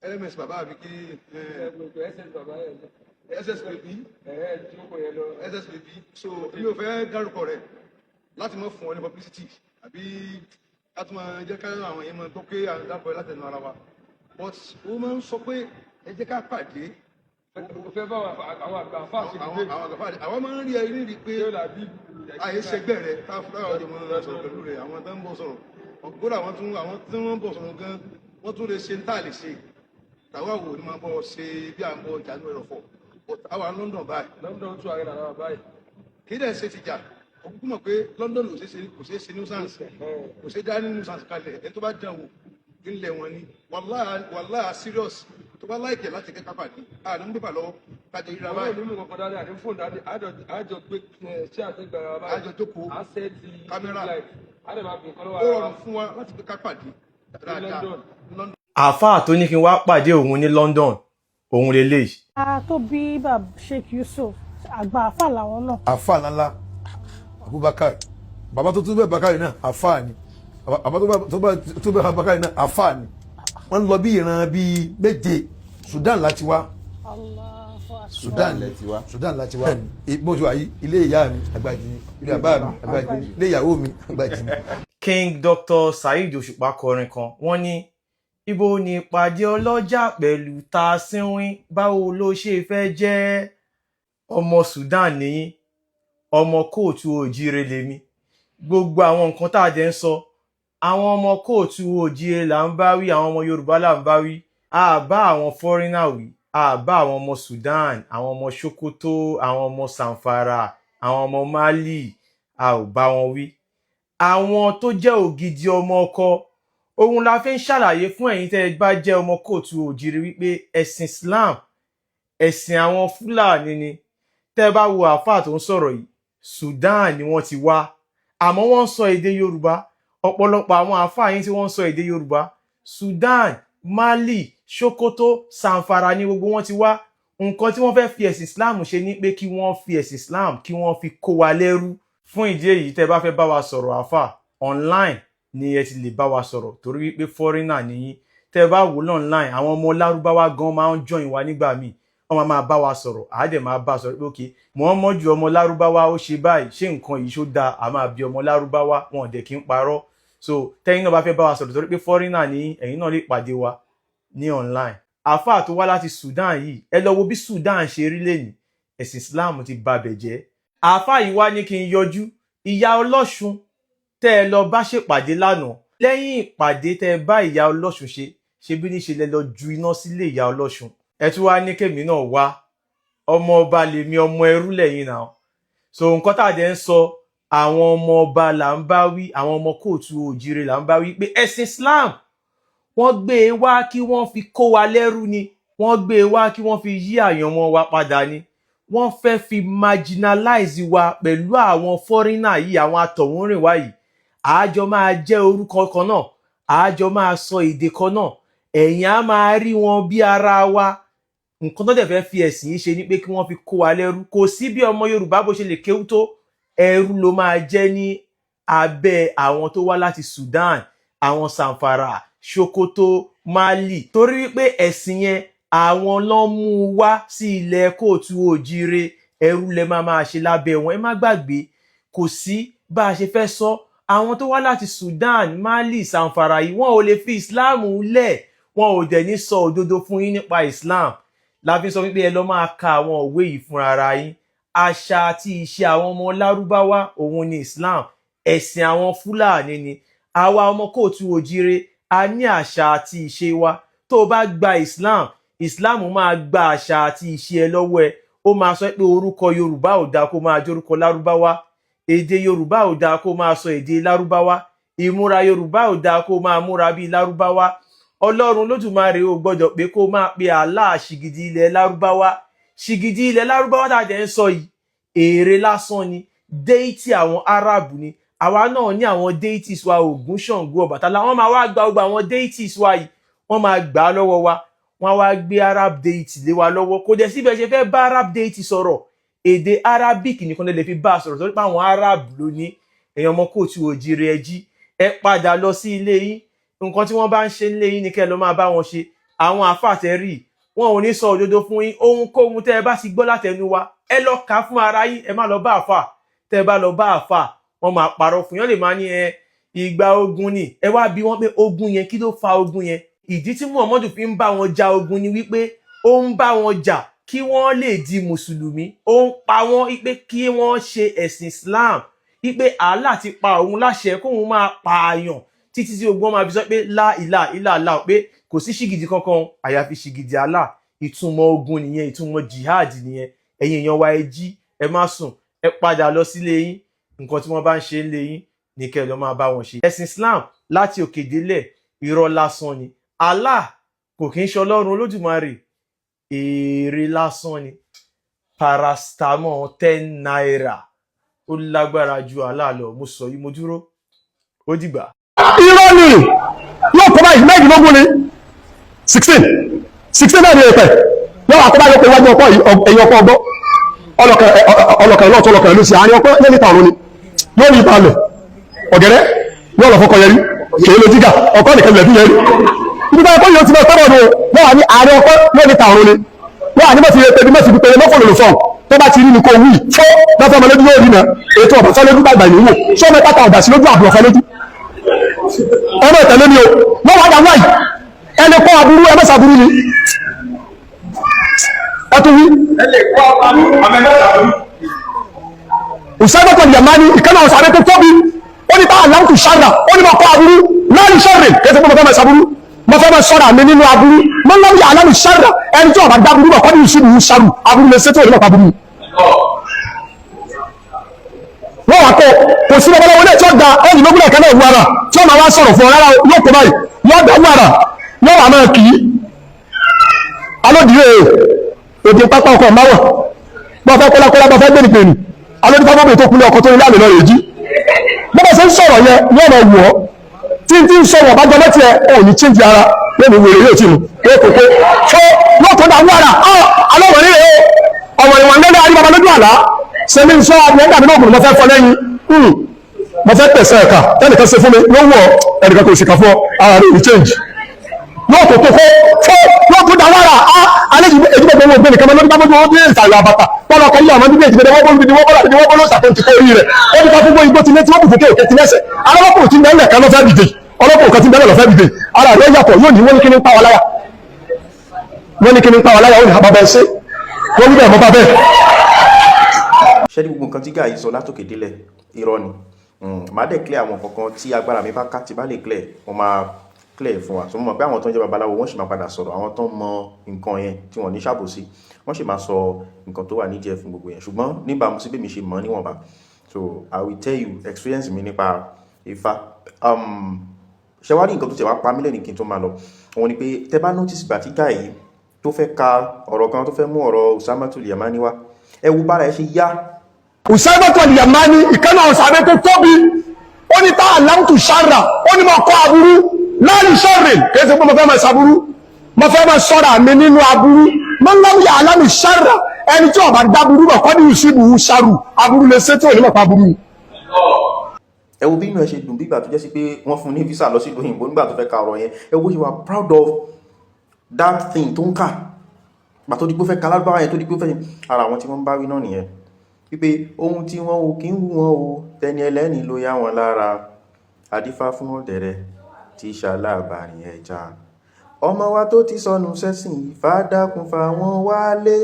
LMS bàbá àbí kí SS bàbá ẹ̀. SSBB. Ẹ̀ tí ó kọ yẹn lọ. SSBB. So èmi ò fẹ́ dárúkọ rẹ̀ láti mọ̀ fún ọ ní publicity àbí láti máa jẹ́ ká àwọn èèyàn máa gbọ́ pé à ń dárúkọ rẹ̀ láti ẹnu ara wa, but ó máa ń sọ pé ẹ jẹ́ ká pàdé. O fẹ́ bá àwọn àgbà fáṣe. Àwọn àgbà àwọn máa ń rí ẹ rí pé Yóò là bí. Àyè ṣẹgbẹ́ rẹ̀ táwọn ọjọ́ máa sọ̀rọ̀ pẹ̀lú rẹ̀. Àwọn tó ń bọ̀ sọ̀rọ̀ kódà, àwọn tún àwọn tí wọ́n ń bọ̀ sọ̀rọ̀ gan, wọ́n tún lè ṣe ń tà lè ṣe tàwa wò ní máa bọ̀ ṣe bí à ń bọ̀ jà ní ẹ̀rọ̀fọ̀, but àwa London báyìí. London tún àrẹ làwọn báyìí. Kì í dẹ̀ ṣe ti jà. Òkúkú mọ̀ pé London kò ṣeé ṣe, kò ṣeé ṣe nuisance, kò ṣeé dá ní nuisance kalẹ̀. Ẹni tó bá dán wò nílẹ̀ wọn ni wàláhì serious tó bá láìkẹ̀ láti kẹ́kọ̀ọ́ pàdé àní ń bíbà lọ́wọ́ kájọ ríra Àwọn báyìí. onímọ̀ kankan dáadé àti fóònù dáadé, àjọ gbé ṣé àtẹgbàrà wa báyìí. Àjọ jókòó. A set Kámẹ́rà. A dẹ̀ máa fi nǹkan lọ́wọ́ Ó ara wa. Rọrùn fún wa láti pé ká pàdé dáadáa. London. London. Àáfàá tó ní kí n wá pàdé òun ní London, òun leléyìí. A tó bí bàbá Sheikh Yusuf, àgbà àfà làwọn náà. Àfa ńláńlá Abubakar, bàbá tó tún bẹ́ẹ̀ Bakari náà, àfa ni bàbá tó bẹ́ẹ̀ Bakari náà, àfa ni. Wọ́n lọ bí ìran bíi méje. Sudan láti wá. Allahu Akbar. Sudan. Lẹ ti wá. Sudan láti wá. Bó ṣe wà yìí, ilé ìyá mi Àgbàjì ni, ilé bàbá mi Àgbàjì ni, ilé ìyàwó mi Àgbàjì ni. King Dr. Saheed Òṣùpá kọrin kan, wọ́n ní ibo ní ìpàdé ọlọ́jà pẹ̀lú ta sínwín, báwo ló ṣe fẹ́ jẹ́? Ọmọ Sudan nìyí, ọmọ kóòtù òjíire lèmi. Gbogbo àwọn nǹkan tá a jẹ́ ń sọ, àwọn ọmọ kóòtù òjíire là ń bá wí, àwọn ọmọ Yorùbá là ń bá wí. A bá àwọn foreigner wí, a bá àwọn ọmọ Sudan, àwọn ọmọ Sokoto, àwọn ọmọ Zamfara, àwọn ọmọ Mali, a ò bá wọn wí. Àwọn tó jẹ́ ògidì ọmọ ọkọ òun la fi ń ṣàlàyé fún ẹ̀yin tẹ́ ẹ bá jẹ́ ọmọ kóòtù òjíire wípé ẹ̀sìn Islam, ẹ̀sìn àwọn Fúlàní ni. Tẹ́ ẹ bá wo àáfàá tó ń sọ̀rọ̀ yìí, Sudan ni wọ́n ti wá, àmọ́ wọ́n ń sọ èdè Yorùbá. Ọ̀pọ̀lọpọ̀ àwọn àáfàá yín tí wọ́n ń sọ èdè Yorùbá, Sudan, Mali, Sokoto, Zamfara ni gbogbo wọn ti wá. Nǹkan tí wọ́n fẹ́ fi ẹ̀sìn Islam ṣe ni pé kí wọ́n fi ẹ̀sìn Islam, kí wọ́n fi kó wa lẹ́rú. Fún ìdí èyí, tẹ́ bá fẹ́ bá wa sọ̀rọ̀, àáfàá, online ni ẹ ti lè bá wa sọ̀rọ̀, torí wípé foreigner nìyí. Tẹ́ bá wò online, àwọn ọmọ Lárúbáwá gan máa ń join wa nígbà míì, wọ́n máa bá wa sọ̀rọ̀, àá máa bá a sọ̀rọ̀ pé ok, Muhammadu ọmọ Lárúbáwá ó ṣe báyìí, ṣé nǹkan yìí ṣó dáa? A máa bi ọmọ Lárúbáwá, wọn ò dẹ̀ kí ń parọ́. So tẹ́yin náà bá fẹ́ bá wa sọ̀rọ̀, torí pé foreigner ní ẹ̀yin náà, lè pàdé wa ní online. Àáfàá tó wá láti Sudan yìí, ẹ lọ wo bí Sudan ṣe rí lẹ́yìn ẹ̀sìn Islam ti babẹ̀ jẹ́. Àáfàá yìí wá ní kí n yọjú ìyá Ọlọ́ṣun tẹ́ ẹ lọ bá ṣèpàdé lánàá. Lẹ́yìn ìpàdé tẹ́ ẹ bá ìyá Ọlọ́ṣun ṣe, ṣe bí níṣe lẹ lọ ju iná sílé ìyá Ọlọ́ṣun. Ẹ tún wá ní kèmí náà wá. Ọmọ ọba lèmi, ọmọ ẹrú lẹ́yìn náà. So nǹkan tá a dẹ̀ ń sọ, àwọn ọmọ ọba là ń bá wí, àwọn ọmọ kóòtù òjìrè là ń bá wí pé ẹ̀sìn Islam, wọ́n gbé e wá kí wọ́n fi kó wa lẹ́rú ni. Wọ́n gbé e wá kí wọ́n fi yí àyànmọ́ wa padà ni. Wọ́n fẹ́ fi marginalize wa pẹ̀lú àwọn foreigner yìí, àwọn àtọ̀húnrìnwá yìí. Àájọ máa jẹ́ orúkọ kan náà, àájọ máa sọ èdè kan náà, ẹ̀yin á máa rí wọn bí ara wa. Nǹkan tó dẹ̀ fẹ́ fi ẹ̀sìn yìí ṣe ni pé kí wọ́n fi kó wa lẹ́rú. Kò sí bí ọmọ Yorùbá bó ṣe lè kéwú tó, ẹrú ló máa jẹ́ ní abẹ́ àwọn tó wá láti Sudan, àwọn Zamfara, Sokoto, Mali, torí wípé ẹ̀sìn yẹn, àwọn ló ń mú un wá sí ilẹ̀ kóòtù òjíire. Ẹrú lẹ máa máa ṣe lábẹ́ wọn. Ẹ má gbàgbé, kò sí bá a ṣe fẹ́ sọ, àwọn tó wá láti Sudan, Mali, Zamfara yìí, wọn ò lè fi Islam lẹ̀, wọn ò dẹ̀ ní sọ òdodo fún yín nípa Islam. La fi sọ wípé ẹ lọ máa ka àwọn òwe yìí fúnra ara yín. Àṣà àti ìṣe àwọn ọmọ Lárúbáwá òun ni Islam, ẹ̀sìn àwọn Fúlàní ni. Àwa ọmọ kóòtù òjíire, a ní àṣà àti ìṣe wa. Tó o bá gba Islam, Islam máa gba àṣà àti ìṣe ẹ lọ́wọ́ ẹ. Ó máa sọ pé orúkọ Yorùbá ò dáa, kó máa jórúkọ Lárúbáwá. Èdè Yorùbá ò dáa, kó máa sọ èdè Lárúbáwá. Ìmúra Yorùbá ò dáa, kó máa múra bíi Lárúbáwá. Ọlọ́run Lódùmarè ò gbọ́dọ̀ pé kó máa pe Allah ṣìgìdì ilẹ̀ Lárúbáwá. Ṣìgìdì ilẹ̀ Lárúbáwá tá a jẹ́ ń sọ yìí, ère lásán ni, deity àwọn Arab ni. Àwa náà ní àwọn deities wa, Ògún, Ṣàngó, Ọbàtálá. Wọ́n máa wá gba gbogbo àwọn deities wa yìí, wọ́n máa gbà á lọ́wọ́ wa, wọ́n á wá gbé Arab deity lé wa lọ́wọ́. Kò dẹ̀ síbẹ̀ ṣe fẹ́ bá Arab deity sọ̀rọ̀, èdè Arabic nìkan lè fi bá a sọ̀rọ̀, torí pé àwọn Arab ló ní. Èèyàn ọmọ kóòtù òjìrè, ẹ jí, ẹ padà lọ sí ilé yín. Nǹkan tí wọ́n bá ń ṣe nílé yín ni kẹ́ ẹ lọ máa bá wọn ṣe. Àwọn àáfàá tẹ́ rí, wọn ò ní sọ òdodo fún yín. Ohunkóhun tẹ́ ẹ bá ti gbọ́ látẹnu wa, ẹ lọ kà á fún ara yín. Ẹ má lọ bá àáfàá. Tẹ́ ẹ bá lọ bá àáfàá, wọn máa parọ́ fún yín. Wọ́n lè máa ní ẹ ìgbà ogun ni. Ẹ wá bi wọ́n pé ogun yẹn, kí ló fa ogun yẹn? Ìdí tí Muhammadu fi ń bá wọn ja ogun ni wípé ó ń bá wọn jà kí wọ́n lè di mùsùlùmí. Ó ń pa wọ́n wípé kí wọ́n ṣe ẹ̀sìn Islam, wípé Allah ti pa òun láṣẹ kóun máa pààyàn títí tí ogun wọn máa fi sọ pé la ilaha illallah, pé kò sí ṣìgìdì kankan àyàfi ṣìgìdì Allah. Ìtumọ̀ ogun nìyẹn, ìtumọ̀ jihad nìyẹn. Ẹ̀yin èèyàn wa, ẹ jí, ẹ má sùn, ẹ padà lọ sílé yín. Nǹkan tí wọ́n bá ń ṣe ń lé yín ní kẹ́ ẹ lọ máa bá wọn ṣe. Ẹ̀sìn Islam láti òkè délẹ̀, irọ́ lásán ni. Allah kò kí ń ṣe Ọlọ́run Olódùmarè, èrè lásán ni. Paracetamol ₦10 ó lágbára ju Allah lọ. Mo sọ yìí, mo dúró, ó dìgbà. Irọ́ ni. Yóò kọ́ báyìí, 16 ni, 16, 16 náà ni èpẹ̀ yóò wà kọ́ báyìí. Ó pé iwájú ọkọ̀ ẹ̀yìn ọkọ̀ ọgbọ́ ọlọ́kẹ̀ lọ́tọ̀, ọlọ́kẹ̀ ló sì àárín ọkọ̀ lẹ́ni tààrùn ni yóò ní ìbalẹ̀ ọ̀gẹ̀rẹ́ yóò lọ fọkọ yẹrí kèé ló jígà ọkọ̀ nìkan lẹ̀ fi yẹrí ibi báyìí kọ́ yóò ti bá tọ́rọ̀ nù. Wọ́n wà ní àárín ọkọ̀ lẹ́ni tààrùn ni wọ́n wà ní mọ̀tì rẹ̀ pẹ̀lú mọ̀tì pẹ̀lú mọ́fọ̀lù lò fọ́n tó bá ti rí ni kò wí fọ́ lọ́fọ́ ọmọ lójú yóò rí na ètò ọ̀bà lójú gbàgbà yìí wò sọ́mọ pátá ọ̀dà sí lójú àbúrò fọ́ lójú ọmọ ìtẹ̀lé mi o. Wọ́n wà dà wáyì ẹni kọ́ aburú ẹ mẹ́sà burú ni ẹ tún wí. Òṣèlú Yamani, ìkànnì àwọn sàbẹ̀ tó tóbi, ó ní bá aláǹtù ṣáàrà, ó ní mo kọ́ aburú láàrin ṣọ́ọ̀rì kẹsẹ̀ pé mo fẹ́ máa ṣaburú, mo fẹ́ máa ṣọ́ra mi nínú aburú. Mo ń lọ́wọ́ aláǹtù ṣáàrà, ẹni tí ọba dáburú bọ̀ kọ́ ní ìṣubú ṣàrù aburú lè ṣètò ìlú aburú. Wọ́n wà kọ́ kò sí babaláwo náà tí ó da ọ́nì lógún ẹ̀ka náà wúara tí ó máa wá sọ̀rọ̀ fún ọ rárá. Yóò kó báyìí, yóò dá wúara, yóò wà máa kì í alódìrí èdè pápá ọkọ̀ máwọ̀ bọ́ fẹ́ kọ́lákọ́lá bọ́ fẹ́ gbẹ̀nìgbẹ̀nì alódìrí pápá tó kúlẹ̀ ọkọ̀ tó ní láàmì lọ́rẹ̀ jí. Bọ́bá ṣe ń sọ̀rọ̀ yẹn ní ọ̀nà wù ọ́ tí tí ń sọ̀rọ̀ bá jọmọ́ tiẹ̀ ò ní chíńjì ara yóò ní wèrè yóò tì mú yóò kókó fún yóò tó dá wúara ọ́ alọ́wọ̀ nílé o ọ̀wọ̀ ìwọ̀n lẹ́lẹ́ àríbàbá lójú àlá sẹ́mi ń sọ àbí ẹ̀dá mi náà kùnú. Mo fẹ́ fọ lẹ́yìn, mo fẹ́ pẹ̀sẹ̀ ẹ̀ka tẹ́nìkan ṣe fún mi ló wọ̀ ẹnìkan kò sì kà fún ọ ara rẹ̀ ò change yóò tó tó kó fún yóò tó dáwàrà á alẹ́ yìí èdè gbogbo ògbé nìkan lórí bábọ́jú wọn bí ìsàlẹ̀ àbàtà tọ́lọ kan yíyá ọmọdé èdè wọ́n bọ́lú wọ́n bọ́lá wọ́n bọ́lú ṣàtúntì ti kó orí rẹ̀ ó ní ká fún igbó ti létí wọ́n kò fòkè òkè ti lẹ́sẹ̀ alọ́pọ̀ tí mẹ́lẹ̀ kan ló fẹ́ dìde, ọlọ́pọ̀ kan tí mẹ́lẹ̀ ló fẹ́ dìde. Ara rẹ̀ yàtọ̀. Yóò ní wọ́n ní kí ní pa wà láyà, wọ́n ní kí ní pa wà láyà. Ó ní àbábẹ́ ṣe wọ́n wí bẹ́ẹ̀ mọ́ bá bẹ́ẹ̀. Ṣé ní gbogbo nǹkan tí guy sọ látòkè délẹ̀, irọ́ ni. Màá dẹ̀ clear àwọn kankan tí agbára mi bá ká, tí bá lè clear, mo máa clear fún wa. So mo mọ̀ pé àwọn tó ń jẹ́ babaláwo, wọ́n sì máa padà sọ̀rọ̀. Àwọn tó ń mọ nǹkan yẹn tí wọ́n ní ṣàbòsí, wọ́n sì máa sọ nǹkan tó wà nídìí ẹ̀ fún gbogbo yẹn. Ṣùgbọ́n níbàámu sí bí mi ṣe mọ̀ níwọ̀nba, so I will tell you experience mi nípa Ifá. Ṣe wá rí nǹkan tó tẹ̀ wá pa mí lẹ́nu kí n tó máa lọ, òun ni pé tẹ bá notice ìgbà tí guy yìí tó fẹ́ ka ọ̀rọ̀ kan, tó fẹ́ mú ọ̀rọ̀ Usamatul Yamani wá, ẹ wo bára ẹ ṣe yá. Usaimatu Yamani, ìkànnì àwọn sàbẹ̀ tó tóbi, ó ní tá aláǹtù ṣára, ó ní mo kọ́ aburú láàrin ṣọ́ọ̀rì kìí ṣe pé mo fẹ́ máa ṣaburú, mo fẹ́ máa ṣọ́ra mi nínú aburú. Mo ń lọ́wọ́ aláǹtù ṣára, ẹni tí ó bá dáburú bọ̀ kọ́ ní ìṣubú ṣàrù aburú lè ṣe tí ò ní mọ̀ pa aburú. Ẹ wo bí inú ẹ ṣe dùn bí ìgbà tó jẹ́ sí pé wọ́n fún ní visa lọ sí ìlú òyìnbó nígbà tó fẹ́ ka ọ̀rọ̀ yẹn. Ẹ wo bó ṣe wà proud of that thing tó ń kà gbà tó di pé ó fẹ́ ka lárúbáwá yẹn, tó di pé ó fẹ́ ara àwọn tí wọ́n ń bá wí náà nìyẹn wípé ohun tí wọ́n ò kí ń wù wọ́n o, tẹni ẹlẹ́ni ló yá wọn lára, adífá fún ọ̀dẹ̀rẹ̀ tí ṣalábàárín ẹja ọmọ wa tó ti sọnù sẹ́sìn. Ìfá dákun fà wọ́n wálé,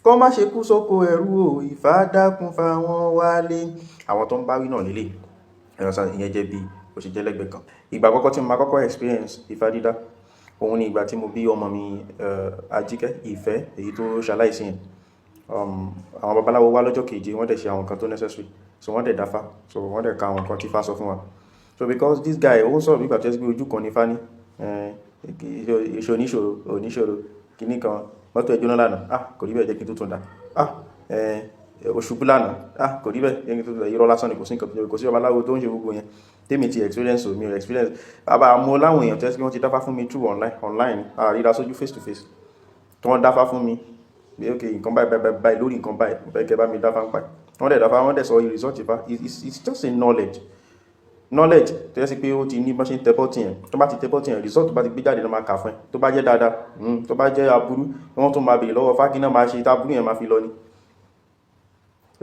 kọ́ má ṣe kú sóko ẹrú o. Ìfá dákun fà wọ́n wálé. Àwọn tó ń bá wí náà lélẹ̀ ẹ̀rọ sá. Ìyẹn jẹ́ bí ó ṣe jẹ́ lẹ́gbẹ̀ẹ́ kan. Ìgbà àkọ́kọ́ tí mo máa kọ́kọ́ experience Ifá dídá, òun ni ìgbà tí mo bí ọmọ mi, Ajíkẹ́ Ìfẹ́, èyí tó ṣaláìsí yẹn. Àwọn babaláwo wá lọ́jọ́ keje, wọ́n dẹ̀ ṣe àwọn nǹkan tó necessary, so wọ́n dẹ̀ dáfá, so wọ́n dẹ̀ ka àwọn nǹkan tí Ifá sọ fún wa. So because this guy, ó ń sọ̀rọ̀ bí ìgbà tó yẹ pé ojú kan ní Ifá ní ìṣò oníṣòro oníṣòro kìíní kan, mọ́tò ẹjọ́ náà lánàá, ah, kò rí bẹ́ẹ̀, jẹ́ kí n tó tún dà, ah, òṣùbù lánàá, ah, kò rí bẹ́ẹ̀, jẹ́ kí n tó tún dà. Irọ́ lásán ni. Kò sí nǹkan tó, kò sí babaláwo tó ń ṣe gbogbo yẹn tèmi ti experience o. Mi ò experience bàbá mo láwọn èèyàn tó yẹ pé wọ́n ti dáfá fún mi through online, àríra sójú, face to face, tí wọ́n dáfá fún mi pé ok, nǹkan báyìí báyìí báyìí lórí nǹkan báyìí, mo fẹ́ kẹ́ bá mi dáfá ń pa ẹ̀. Wọ́n dẹ̀ dáfá, wọ́n dẹ̀ sọ result Ifá. It's just a knowledge. Knowledge tó yẹ sí pé ó ti ní bọ́n ṣe ń tẹ button yẹn. Tó bá ti tẹ button yẹn, result tó bá ti gbé jáde ló máa kà fún ẹ. Tó bá jẹ́ dáadáa, tó bá jẹ́ aburú, wọ́n tún máa béèrè lọ́wọ́ fákínà máa ṣe táburú yẹn máa fi lọ ni.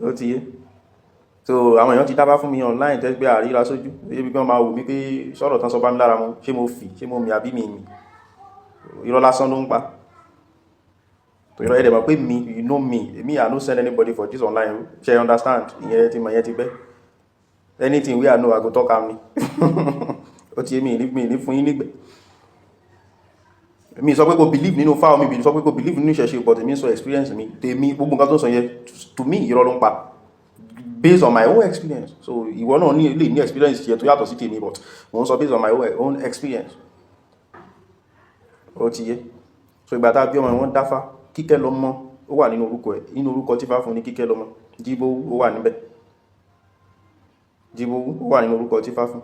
Ó ti yé. So àwọn èèyàn ti dábàá fún mi online tẹ́ pé àríra sójú ebi kan máa wò mí pé sọ̀rọ̀ tán sọ bá mi lára mu, ṣé mo fì, ṣé mo mì àbí mi mì. Irọ́ lásán ló ń pa. Tó irọ́ ẹ̀dẹ̀ mọ̀ pé mi, you know me, me, I no send anybody for this online. Ṣe understand? Ìyẹn ti mọ̀, ìyẹn ti pẹ́. Anything wey I know, I go talk am ni. Ó ti yé mi ní mi ní fún yín nígbẹ̀. Mi sọ pé kò believe nínú fáwọn, mi sọ pé kò believe nínú ìṣẹ̀ṣe, but èmi sọ experience mi tèmi. Gbogbo nǹkan tó ń sọ yẹn, to me, irọ́ ló ń pa based on my own experience. So ìwọ náà ní lè ní experience tiẹ̀ tó yàtọ̀ sí tèmi, but mo ń sọ based on my own experience. Ó ti yé. So ìgbà tá a bí ọmọ, wọn dáfá Kíkẹ́ lọ́mọ. Ó wà nínú orúkọ ẹ̀, nínú orúkọ tí fá fún ní Kíkẹ́ lọ́mọ. Jíbó ó wà níbẹ̀, Jíbó ó wà nínú orúkọ tí fá fún.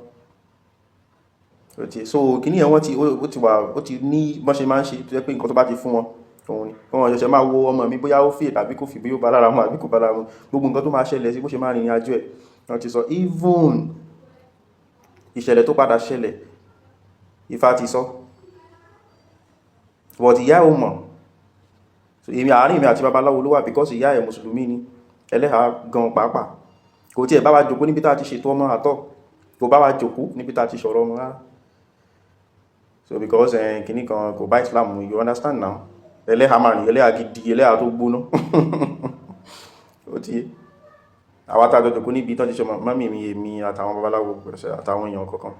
Ó ti so kíní ẹ̀, wọ́n ti ó ti wà, ó ti ní bọ́n ṣe máa ń ṣe, tó jẹ́ pé nǹkan tó bá ti fún wọn òun ni wọ́n ṣẹ̀ṣẹ̀ máa wo ọmọ mi, bóyá ó fì tàbí kò fì, bóyá ó bá lára mu àbí kò bá lára mu. Gbogbo nǹkan tó máa ṣẹlẹ̀ sí, bó ṣe máa rìnrìn àjò ẹ̀, wọ́n ti sọ. Even ìṣẹ̀lẹ̀ tó padà ṣẹlẹ̀, Ifá ti sọ, but ìyá ò mọ̀. So èmi, àárín mi àti babaláwo ló wà, because ìyá ẹ̀ mùsùlùmí ni, ẹlẹ́hà gan pàápàá. Kò tí ẹ̀ bá wa jòkó níbi tá a ti ṣètò ọmọ àtọ̀, kò bá wa jòkó níbi tá a ti sọ̀rọ̀ ọmọ rárá. So because kìíní kan kò bá Islam mu, you understand now? Ẹlẹ́hà máa rìn, ẹlẹ́hà gidi, ẹlẹ́hà tó gbóná. Ó ti yé. Àwa tá a jọ jòkó níbi tán ti ṣe mọ́mí mi, èmi àtàwọn babaláwo àtàwọn èèyàn kọ̀ọ̀kan.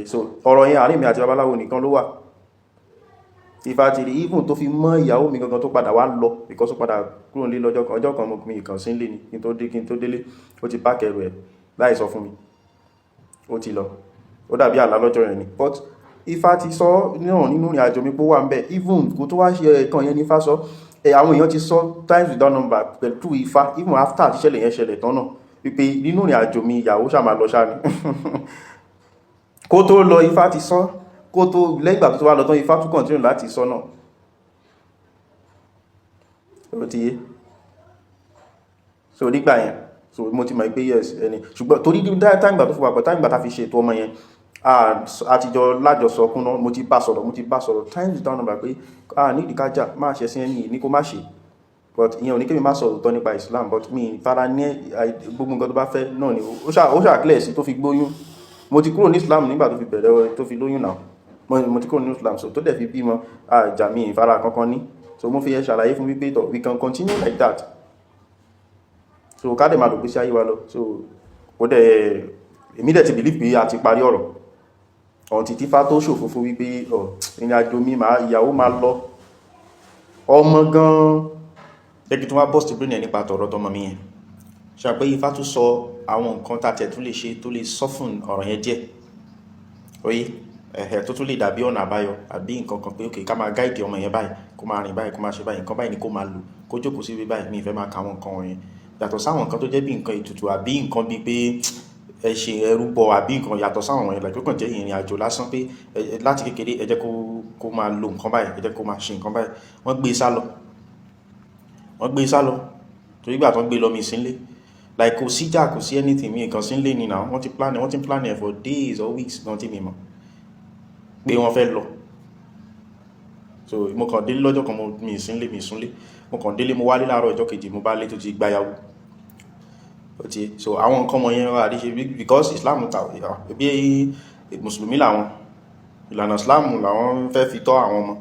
So ọ̀rọ̀ yẹn, àárín mi àti babaláwo nìkan ló wà. Ifá ti rí, even tó fi mọ́ ìyàwó mi gangan tó padà wá lọ, because ó padà kúrò nílé lọ́jọ́ kan. Ọjọ́ kan mo mi kàn sí nílé ni. Kí n tó dé, kí n tó délé, ó ti pack ẹrù ẹ̀ láì sọ fún mi, ó ti lọ. Ó dàbí àlá lọ́jọ́ yẹn ni. But Ifá ti sọ náà nínú ìrìn àjò mi pé ó wà ń bẹ̀. Even kó tó wá ṣe ẹ̀kan yẹn ní Ifá sọ ẹ̀, àwọn èèyàn ti sọ times without number pẹ̀lú Ifá, even after tíṣẹ̀lẹ̀ yẹn ṣẹlẹ̀ tán náà, wípé nínú ìrìn àjò mi, ìyàwó ṣáà máa lọ ṣáà ni. Kó tó lọ, Ifá ti sọ. Kó tó lẹ́yìn ìgbà tó wá lọ tán, Ifá tún continue láti sọ náà. Ó ti yé. So nígbà yẹn, so mo ti mọ̀ pé yes ẹni. Ṣùgbọ́n torí ní time ìgbà tó fi wà pẹ̀, time ìgbà tá fi ṣètò ọmọ yẹn, àtijọ́ lájọsọ kúnná, mo ti bá sọ̀rọ̀, mo ti bá sọ̀rọ̀ times without number pé a ní ìdíkájà máa ṣe sí ẹni ní kó má ṣe. But ìyẹn ò ní kí mi má sọ̀rọ̀ òótọ́ nípa Islam, but mi fara ní gbogbo nǹkan tó bá fẹ́ náà ni. Ó ṣà clear sí tó fi gbóyún. Mo ti kúrò ní Islam nígbà tó fi bẹ̀rẹ̀, tó fi lóyún náà. Mo ti kúrò ní Islam. So tó dẹ̀ fi bímọ, àjà mi ìfara kankan ní. So mo fi yẹn ṣàlàyé fún wípé tọ̀, we can continue like that, so ká dẹ̀ máa lò pé sí ayé wa lọ. So ó dẹ̀, èmi dẹ̀ ti believe pé a ti parí ọ̀rọ̀ ọ̀n títí fá tó ṣòfófó wípé ọ̀ ìrìn àjò mi máa, ìyàwó máa lọ, ọmọ gan. Jẹ́ kí tí wọ́n bọ́ sí brain ẹ̀ nípa tọ̀rọ̀ tọmọ mi yẹn, ṣe pé Ifá tún sọ àwọn nǹkan tá tẹ̀ tún lè ṣe tó lè soften ọ̀rọ̀ yẹn díẹ̀, oye ẹ̀hẹ̀, tó tún lè dàbí ọ̀nà àbáyọ àbí nǹkan kan pé ok, ká máa guide ọmọ yẹn báyìí, kó máa rìn báyìí, kó máa ṣe báyìí, nǹkan báyìí ni kó máa lò, kó jókòó sí ibi báyìí. Mi ìfẹ́ máa ka àwọn nǹkan wọ̀nyẹn, yàtọ̀ sáwọn nǹkan tó jẹ́ bí nǹkan ètùtù àbí nǹkan bíi pé ẹ ṣe ẹrú bọ àbí nǹkan, yàtọ̀ sáwọn wọ̀nyẹn, like ó kàn jẹ́ ìrìn àjò lásán pé láti kékeré, ẹ jẹ́ kó máa lo nǹkan báyìí, ẹ jẹ́ kó máa ṣe nǹkan báyìí. Wọ́n gbé sá lọ, wọ́n gbé sá lọ, torí gbà tán gbé lọ, mi sínlé. Like kò síjà, kò sí anything, mi nǹkan sínlé ni now. Wọ́n ti plan ẹ̀ for days or weeks gan tí mi mọ̀ pé wọ́n fẹ́ lọ. So mo kàn délé lọ́jọ́ kan, mo mi sínlé, mi súnlé. Mo kàn délé, mo wálé láàárọ̀ ọjọ́ kejì, mo bá lé tó ti gbáyàwó. Ó ti so àwọn nǹkan wọ̀nyẹn wà rí ṣe because Islam ta bí mùsùlùmí làwọn, ìlànà Islam làwọn fẹ́ fi tọ́ àwọn ọmọ.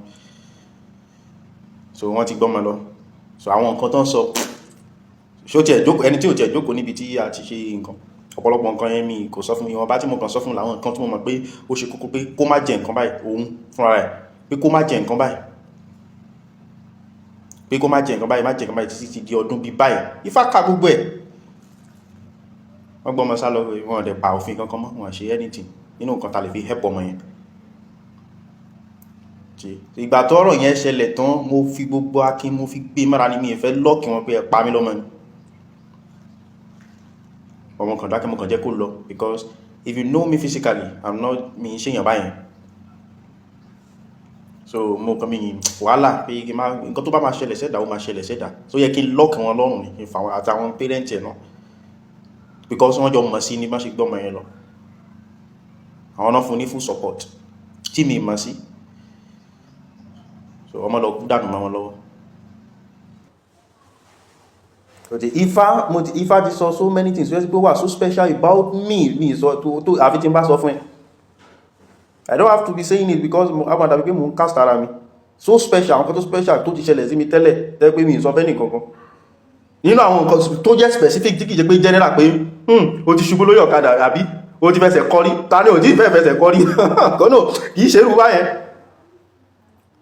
So wọ́n ti gbọ́mọ lọ. So àwọn nǹkan tó ń sọ, ṣó tiẹ̀ jókòó, ẹni tí ò tiẹ̀ jókòó níbi tí a ti ṣe nǹkan, ọ̀pọ̀lọpọ̀ nǹkan yẹn mi kò sọ fún mi. Wọn bá tí mo kàn sọ fún làwọn nǹkan tí mo mọ̀ pé ó ṣe kókó, pé kó má jẹ nǹkan báyìí, òun fúnra rẹ̀, pé kó má jẹ nǹkan báyìí, pé kó má jẹ nǹkan báyìí, má jẹ nǹkan báyìí títí ti di ọdún bíi báyìí. Ifá ká gbogbo ẹ̀. Wọ́n gbọ́mọ sá lọ, wọn dẹ̀ pa òfin kankan mọ́, wọn ṣe anything nínú nǹkan ta lè fi help ọmọ yẹn. Ìgbà tó ọ̀rọ̀ yẹn ṣẹlẹ̀ tán, mo fi gbogbo akin, mo fi gbé mára ní mi ìfẹ́ lọ́ọ̀kì wọn pé ẹ pa mí lọ́mọ ni. Ọmọ kan dákẹ́, mo kàn jẹ́ kó lọ, because if you know me physically, I'm not, mi ṣe èèyàn báyẹn. So mo kàn mi wàhálà pé kí máa nǹkan tó bá máa ṣẹlẹ̀ sẹ́dá, ó máa ṣẹlẹ̀ sẹ́dá. So yẹ kí n lock wọn lọ́rùn ní ìfàwọn àtàwọn parent ẹ̀ náà, because wọ́n jọ mọ̀ sí ní bá ṣe gbọ́mọ yẹn lọ. Àwọn náà fún ní full support tí mi mọ̀ sí. So ọmọ lọ kú dànù mọ́ wọn lọ́wọ́. But Ifá, mo ti Ifá ti sọ so many things wẹ́sí pé wà so special about me, mi sọ tó àfi tí n bá sọ fún ẹ. I don't have to be saying it because mo àwọn àdàbí pé mo ń cast ara mi. So special, àwọn kan tó special tó ti ṣẹlẹ̀ sí mi tẹ́lẹ̀ tẹ́ pé mi sọ fẹ́ nìkankan. Nínú àwọn nǹkan tó jẹ́ specific tí kìí ṣe pé general pé o ti ṣubú lórí ọ̀kadà àbí o ti fẹsẹ̀ kọrí, ta ni o ti fẹ́ fẹsẹ̀ kọrí? Kọ́nà kìí ṣe irú báyẹn.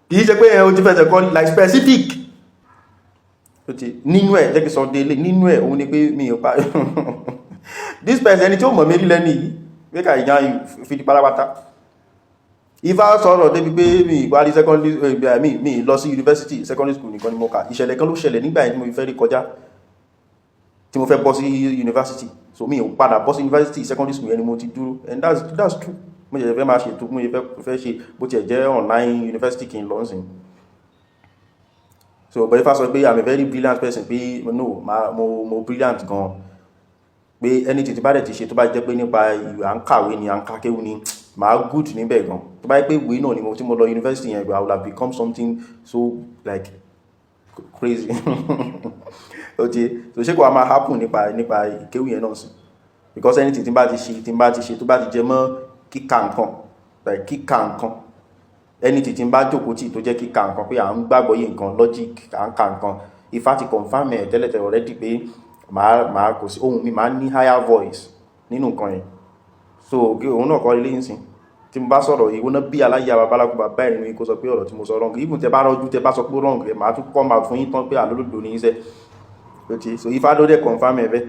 Kìí ṣe pé o ti fẹsẹ̀ kọrí, like specific. Ó ti nínú ẹ̀ jẹ́ kí sọ délé nínú ẹ̀, òun ni pé mi ò pa this person, ẹni tí ó mọ̀ mí rí lẹ́nu yìí pé ká ìyá fi di pátápátá. Ifá sọ̀rọ̀ débi pé mi ìparí secondary, mi lọ sí university, secondary school nìkan ni mo kà. Ìṣẹ̀lẹ̀ kan ló ṣẹlẹ̀ nígbà yẹn tí mo fi fẹ́ rí kọjá tí mo fẹ́ bọ́ sí university, so mi ò padà bọ́ sí university, secondary school yẹn ni mo ti dúró, and that's true. Mo ṣẹ̀ṣẹ̀ fẹ́ máa ṣètò, mo fẹ́ ṣe bó tiẹ̀ jẹ́ online university kí n lọ sìn. So but Ifá sọ pé I'm a very brilliant person, pé no ma, mo brilliant gan, pé anything tí bá dẹ̀ ti ṣe, tó bá jẹ́ pé nípa à ń kàwé ni, à ń kakéwú ni, màá good níbẹ̀ gan. Tó bá jẹ́ pé ìwé náà ni mo tí mo lọ university yẹn, I would have become something so like crazy. Ó ti so ṣé kò wá máa happen nípa ìkéwú yẹn náà sí, because anything tí n bá ti ṣe tó bá ti jẹ mọ́ kíkà nǹkan, like kíkà nǹkan, anything tí n bá jókòó tì tó jẹ́ kíkà nǹkan, pé à ń gbàgbọ́ yé nǹkan, logic, à ń ka nǹkan, Ifá ti confirm ẹ̀ tẹ́lẹ̀tẹ́lẹ̀ already pé màá kò sí ohun mi, màá ní higher voice nínú nǹkan yẹn. So òun náà kọ́ ilé ìsìn tí mo bá sọ̀rọ̀ ìwọ náà bí aláyé babaláku bàbá ẹ̀ nínú kó sọ pé ọ̀rọ̀ tí mo sọ wrong. Even tẹ bá rọ́jú, tẹ bá sọ pé wrong ẹ̀, màá tún come out fún yín tán pé àlólòdò ní iṣẹ́ ó ti. So Ifá ló dẹ̀ confirm ẹ̀ bẹ́ẹ̀.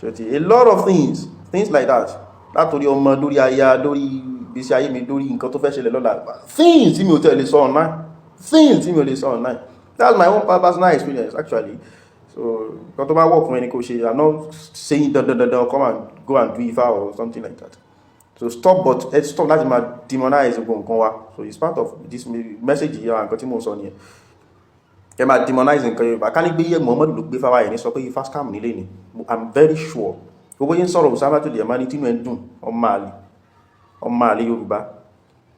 So ti a lot of things like that, látòrí ọmọ, lórí aya, lórí ìgbésí ayé mi, lórí nǹkan tó fẹ́ ṣẹlẹ̀ lọ́la, things tí mi ò tẹ̀ lè sọ online, things tí mi ò lè sọ online. That's my own personal experience, actually. So nǹkan tó bá work fún ẹni kò ṣe. I'm not saying dandan dandan come and go and do Ifá or something like that. So stop, but stop láti máa demonize gbogbo nǹkan wa. So it's part of this message yìí. Àwọn nǹkan tí mo ń sọ nìyẹn. Ẹ máa demonize nǹkan Yorùbá, ká ní gbé yẹ Muhammadu ló gbé fáwa yẹn ní sọ pé Ifá scam nílé ni. I'm very sure gbogbo yín sọ̀rọ̀ Usama tó lè máa ní tínú ẹ̀ dùn, ọmọ àlè, ọmọ àlè Yorùbá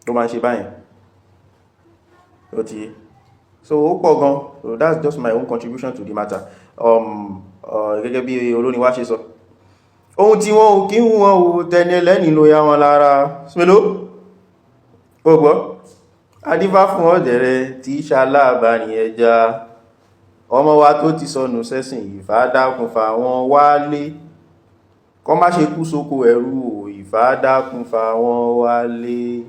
ló máa ń ṣe báyẹn. Ó ti so ó pọ̀ gan. So that's just my own contribution to the matter. Gẹ́gẹ́ bí olórin wa ṣe sọ, ohun tí wọ́n ò kí ń wọ́n ò tẹni ẹlẹ́ni ló yá wọn lára smelo ó gbọ́ adífá fún ọ̀dẹ̀rẹ̀ tí ṣalábàárín ẹja, ọmọ wa tó ti sọnù sẹ́sìn, Ìfá dákun fà wọ́n wálé, kọ́ má ṣe kú sóko ẹrú ò, Ìfá dákun fà wọ́n wálé.